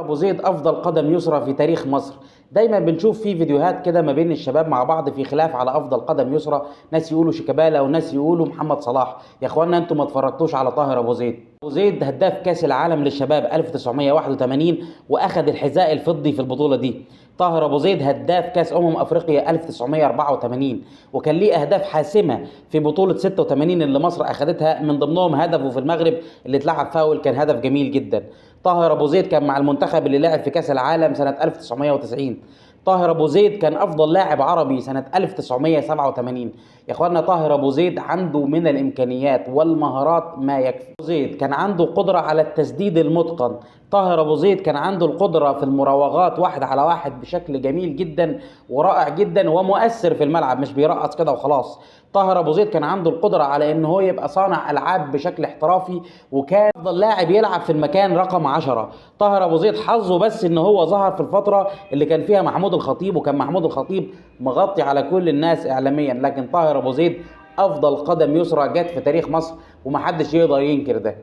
ابو زيد افضل قدم يسرى في تاريخ مصر. دايما بنشوف في فيديوهات كده ما بين الشباب مع بعض في خلاف على افضل قدم يسرى، ناس يقولوا شيكابالا وناس يقولوا محمد صلاح. يا اخوانا انتوا ما اتفرجتوش على طاهر ابو زيد. ابو زيد هداف كاس العالم للشباب 1981 واخذ الحذاء الفضي في البطولة دي. طاهر ابو زيد هداف كاس افريقيا 1984 وكان ليه اهداف حاسمة في بطوله 86 اللي مصر اخذتها، من ضمنهم هدفه في المغرب اللي اتلعب فاول، كان هدف جميل جدا. طاهر ابو زيد كان مع المنتخب اللي لعب في كاس العالم سنة 1990. طاهر ابو زيد كان افضل لاعب عربي سنة 1987. يا اخوانا طاهر ابو زيد عنده من الامكانيات والمهارات ما يكفي. ابو زيد كان عنده قدره على التسديد المتقن. طاهر ابو زيد كان عنده القدرة في المراوغات واحد على واحد بشكل جميل جدا ورائع جدا ومؤثر في الملعب، مش بيرقص كده وخلاص. طاهر ابو زيد كان عنده القدرة على ان هو يبقى صانع العاب بشكل احترافي، وكان افضل لاعب يلعب في المكان رقم 10. طاهر ابو زيد حظه بس ان هو ظهر في الفترة اللي كان فيها محمود الخطيب، وكان محمود الخطيب مغطي على كل الناس اعلاميا، لكن طاهر ابو زيد افضل قدم يسرى جت في تاريخ مصر ومحدش يقدر ينكر ده.